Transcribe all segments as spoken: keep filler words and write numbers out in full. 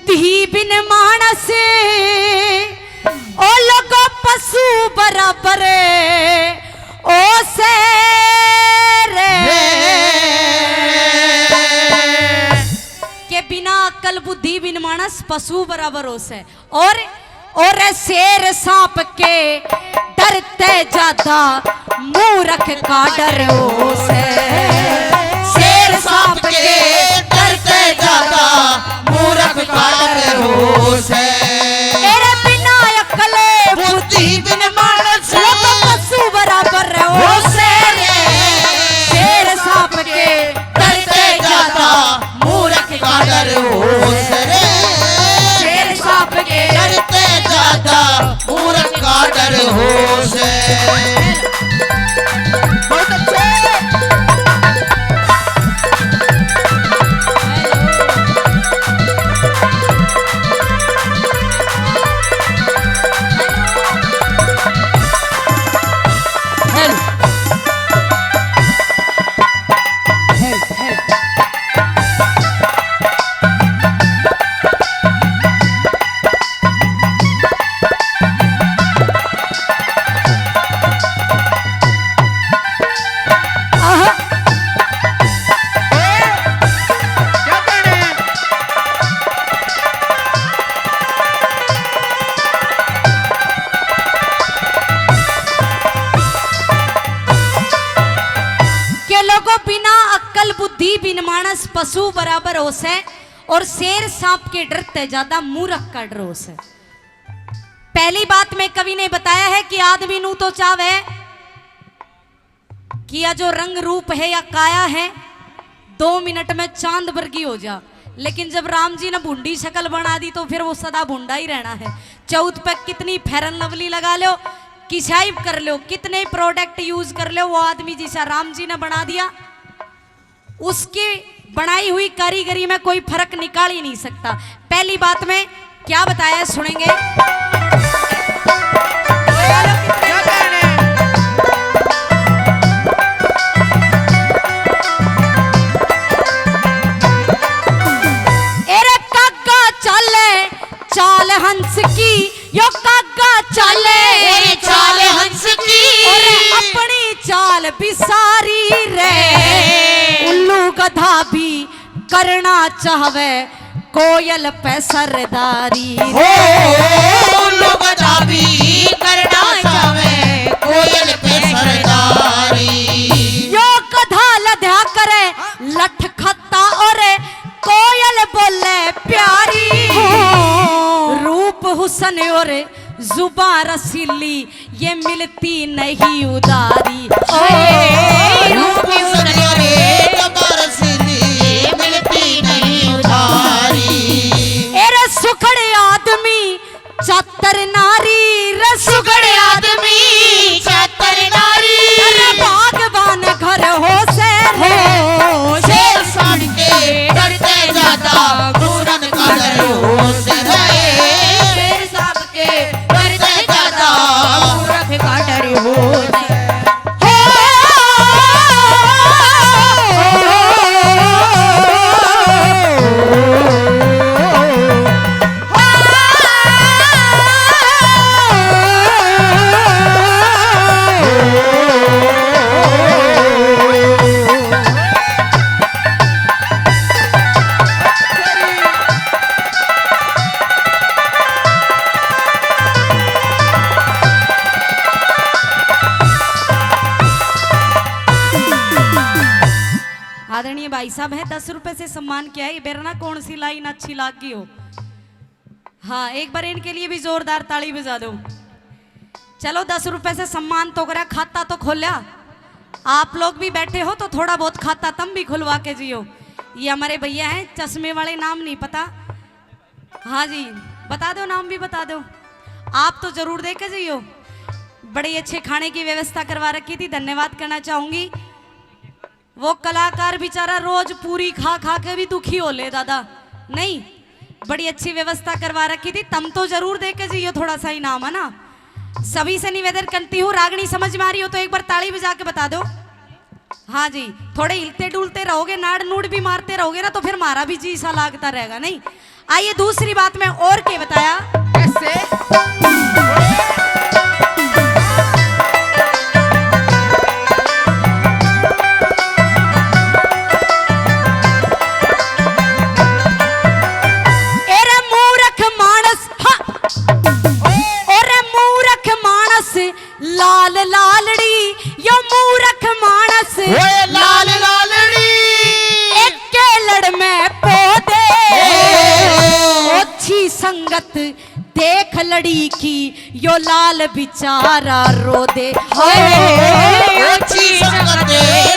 बुद्धि बिन मानस, ओ लोगो, पशु बराबर, ओ शेर। के बिना अक्ल बुद्धि बिन मानस पशु बराबर हो से। और, और शेर सांप के डर ते ज्यादा मूरख का डर हो से। शेर सांप के डर ते ज्यादा मूरख का डर हो से। तेरे बिना अकल बुद्धि बिन मानस, वो तो पशु बराबर हो से। शेर सांप के डर ते ज्यादा मूरख का डर हो से। शेर सांप के डर ते ज्यादा मूरख का डर हो से। बहुत अच्छे। के लोगों, बिना अक्ल बुद्धि बिन मानस पशु बराबर हो से, और शेर सांप के डर ते ज्यादा मूरख का डर हो से। पहली बात में कवि ने बताया है कि आदमी नू तो चावे कि या जो रंग रूप है या काया है, दो मिनट में चांद वर्गी हो जा, लेकिन जब राम जी ने भूंडी शक्ल बना दी तो फिर वो सदा भूंडा ही रहना है। चौथ पे कितनी फेयर एंड लवली लगा लो, किसाई कर लो, कितने प्रोडक्ट यूज कर लो, वो आदमी जिसा राम जी ने बना दिया, उसकी बनाई हुई कारीगरी में कोई फर्क निकाल ही नहीं सकता। पहली बात में क्या बताया है, सुनेंगे। एरे कागा चाले चाल हंस की, यो कागा चाले चाल हंस की। और अपनी चाल बिसारी रे, उल्लू गधा भी करना चाहवे कोयल पे सरदारी रे। हो, उल्लू गधा भी करना चाहवे कोयल पे सरदारी। यो गधा लद्या करे लठ खत्ता और कोयल बोले प्यारी। रूप हुसन और जुबां रसीली, ये मिलती नहीं उधारी। ओ, रूप हुसन और जुबां रसीली, ये मिलती नहीं उधारी। एरे सुखड़े आदमी चातर नारी रे, सुगड़ आदमी चातर नारी। अरे बागबान घर हो से रे, हो, शेर सांप के डर ते ज्यादा मूरख का डर हो से रे। शेर सांप के डर ते ज्यादा मूरख का डर हो से। आदरणीय भाई साहब है, दस रुपए से सम्मान किया है। ये बेरा ना कौन सी लाइन अच्छी लाग गई हो। हाँ, एक बार इनके लिए भी जोरदार ताली बजा दो। चलो, दस रुपए से सम्मान तो करा, खाता तो खोला। आप लोग भी बैठे हो तो थोड़ा बहुत खाता तम भी खुलवा के जियो। ये हमारे भैया हैं चश्मे वाले, नाम नहीं पता। हाँ जी, बता दो, नाम भी बता दो। आप तो जरूर दे के जाइयो। बड़े अच्छे खाने की व्यवस्था करवा रखी थी, धन्यवाद करना चाहूंगी। वो कलाकार बेचारा रोज पूरी खा खा के भी दुखी हो ले दादा। नहीं, बड़ी अच्छी व्यवस्था करवा रखी थी, तम तो जरूर दे के जाइयो थोड़ा सा इनाम, है ना। सभी से निवेदन करती हूँ, रागनी समझ में आ रही हो तो एक बार ताली बजा के बता दो। हाँ जी, थोड़े हिलते डुलते रहोगे, नाड़ नूड़ भी मारते रहोगे ना, तो फिर हमारा भी जी सा लागता रहेगा, नहीं? आइए, दूसरी बात में और के बताया। कैसे? एरे मूरख मानस, हाँ। ओरे मूरख मानस, लाल लालड़ी, यो मूरख मानस। ओए लाल लालड़ी। एक के लड़ में पौधे। ओ। ओछी संगत देख लड़ी की, यो लाल बेचारा रो दे। ओए, ओछी संगत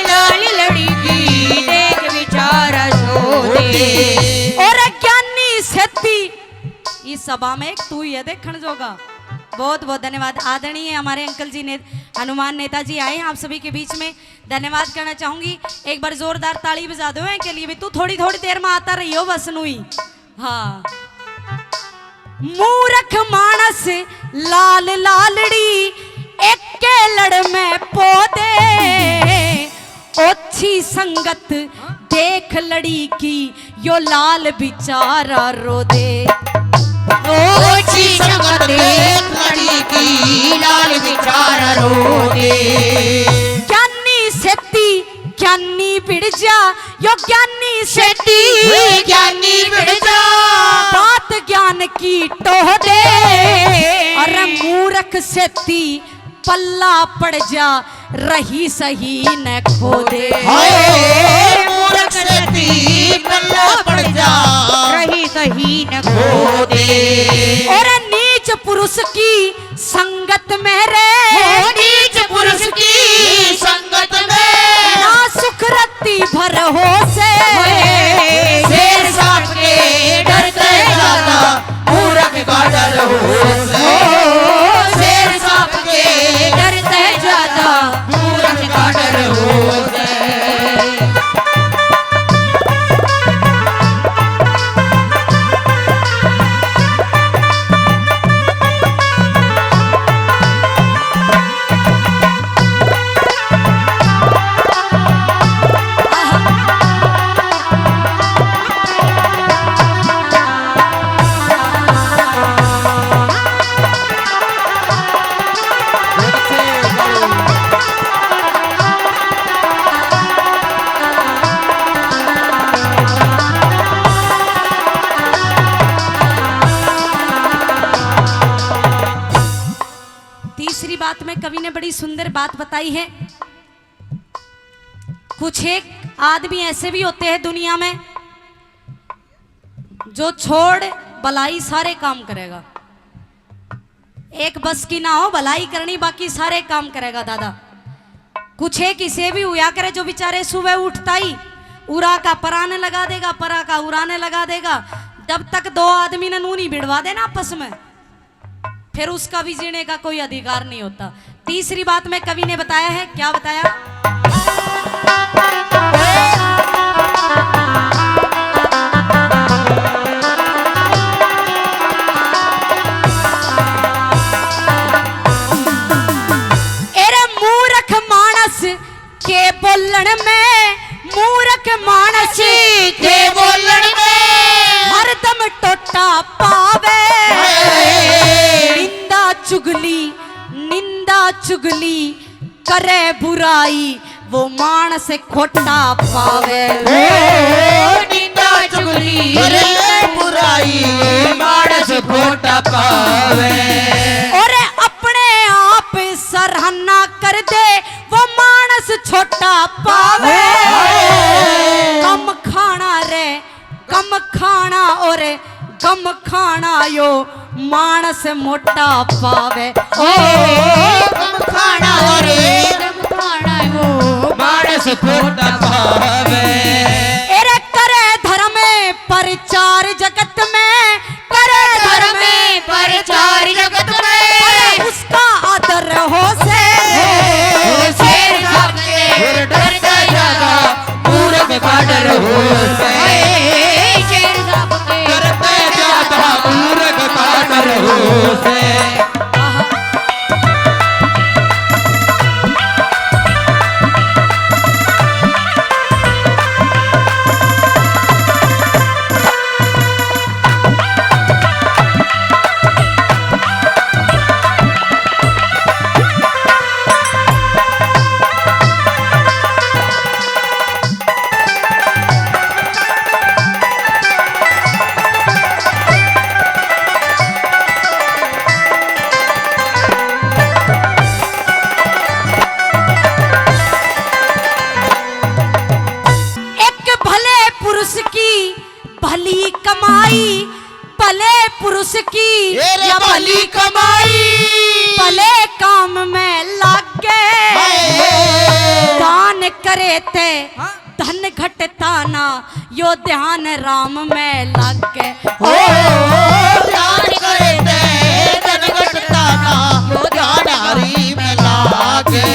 लाल लड़ी की, देख बेचारा रो दे। और ज्ञानी सेती इस सभा में एक तू ही है देखण जोगा। बहुत बहुत धन्यवाद आदरणीय हमारे अंकल जी ने, हनुमान नेताजी आए हैं आप सभी के बीच में। धन्यवाद कहना चाहूंगी, एक बार जोरदार ताली बजा दो इनके लिए भी। तू थोड़ी थोड़ी देर में आता रहियो बस नू ही। हाँ। मूरख मानस लाल लालड़ी, एक के लड़ में पौधे। ओछी संगत देख लड़ी की, यो लाल बेचारा रो दे। ओछी संगत देख लड़ी की, लाल बेचारा रो दे। ज्ञानी सेती ज्ञानी भिड़ जा, यो ज्ञानी सेती ज्ञानी भिड़ जा। बात ज्ञान की टोह दे। अरे मूरख सेती पल्ला पड़ जा, रही सही न खो दे। हाय, मूरख सेती पल्ला पड़ जा। रही सही न खो दे। और नीच पुरुष की संगत में रे। ओ नीच पुरुष की संगत में। ना सुख रत्ती भर हो से। शेर सांप के डर से ज्यादा मूरख का डर हो से। शेर सांप के डर से ज्यादा मूरख का डर हो से। तीसरी बात में कवि ने बड़ी सुंदर बात बताई है। कुछ एक आदमी ऐसे भी होते हैं दुनिया में, जो छोड़ भलाई सारे काम करेगा। एक बस की ना हो भलाई करनी, बाकी सारे काम करेगा दादा। कुछ एक इसे भी हुआ करे जो बेचारे सुबह उठता ही उरा का परा ने लगा देगा, परा का उरा ने लगा देगा। जब तक दो आदमी ने नू नहीं भिड़वा देना आपस में, फिर उसका भी जीने का कोई अधिकार नहीं होता। तीसरी बात में कवि ने बताया है, क्या बताया? एरे मूरख मानस के बोलण में, मूरख मानस के बोलण में। हरदम टोटा पावे। हाय। निंदा चुगली, निंदा चुगली करे बुराई, वो मानस खोटा पावे। ओ निंदा चुगली करे बुराई, मानस खोटा पावे। और अपने आप सराहना कर दे, वो मानस छोटा पावे। हाय। कम खाना रे, कम खाना और गम खाना यो मानस मोटा पावे। ओ, गम खाना और गम खाना यो मानस मोटा पावे। एरे करे धर्म प्रचार जगत में, करे धर्म प्रचार जगत में। अरे उसका आदर हो से। ओ शेर सांप के डर से ज्यादा मूरख का डर हो से। शेर सांप के डर से ज्यादा मूरख का डर हो से। पुरुष की भली कमाई, भले पुरुष की ए रे या भली भली कमाई। भले काम में लागे। हाय। दान करे ते हाँ। धन घटता ना, यो ध्यान राम में लागे। ओ, ध्यान करे ते धन घटता ना, यो ध्यान हरि में लागे।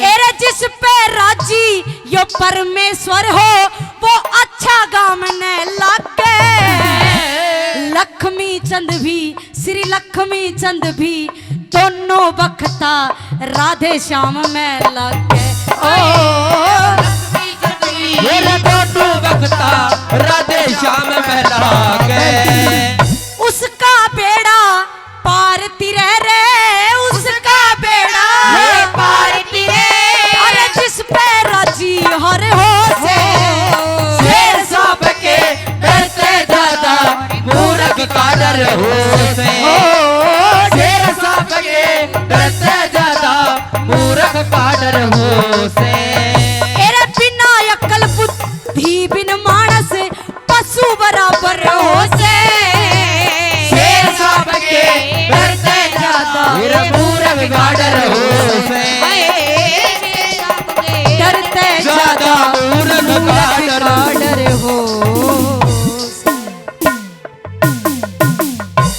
ए रे जिस पे राजी यो परमेश्वर हो, वो अच्छा गाम ने लागे। लक्ष्मी चंद भी, श्री लक्ष्मी चंद भी दोनों बखता राधे श्याम में लागे। ओ, ये रे दोनों बखता राधे श्याम में लागे। उसका बेड़ा पार तिरे रे, उसका बेड़ा ये पार तिरे। अरे जिस पे राजी हर हो से, शेर साहब के डर से ज्यादा मूर्ख का डर हो से। ओ, शेर साहब के डर से ज्यादा मूर्ख का डर हो से। ए रे बिना अकल बुद्धि बिन मानस पशु बराबर हो से। शेर साहब के डर से ज्यादा मेरा मूर्ख का डर हो से। डर से ज्यादा मूर्ख का डर हो।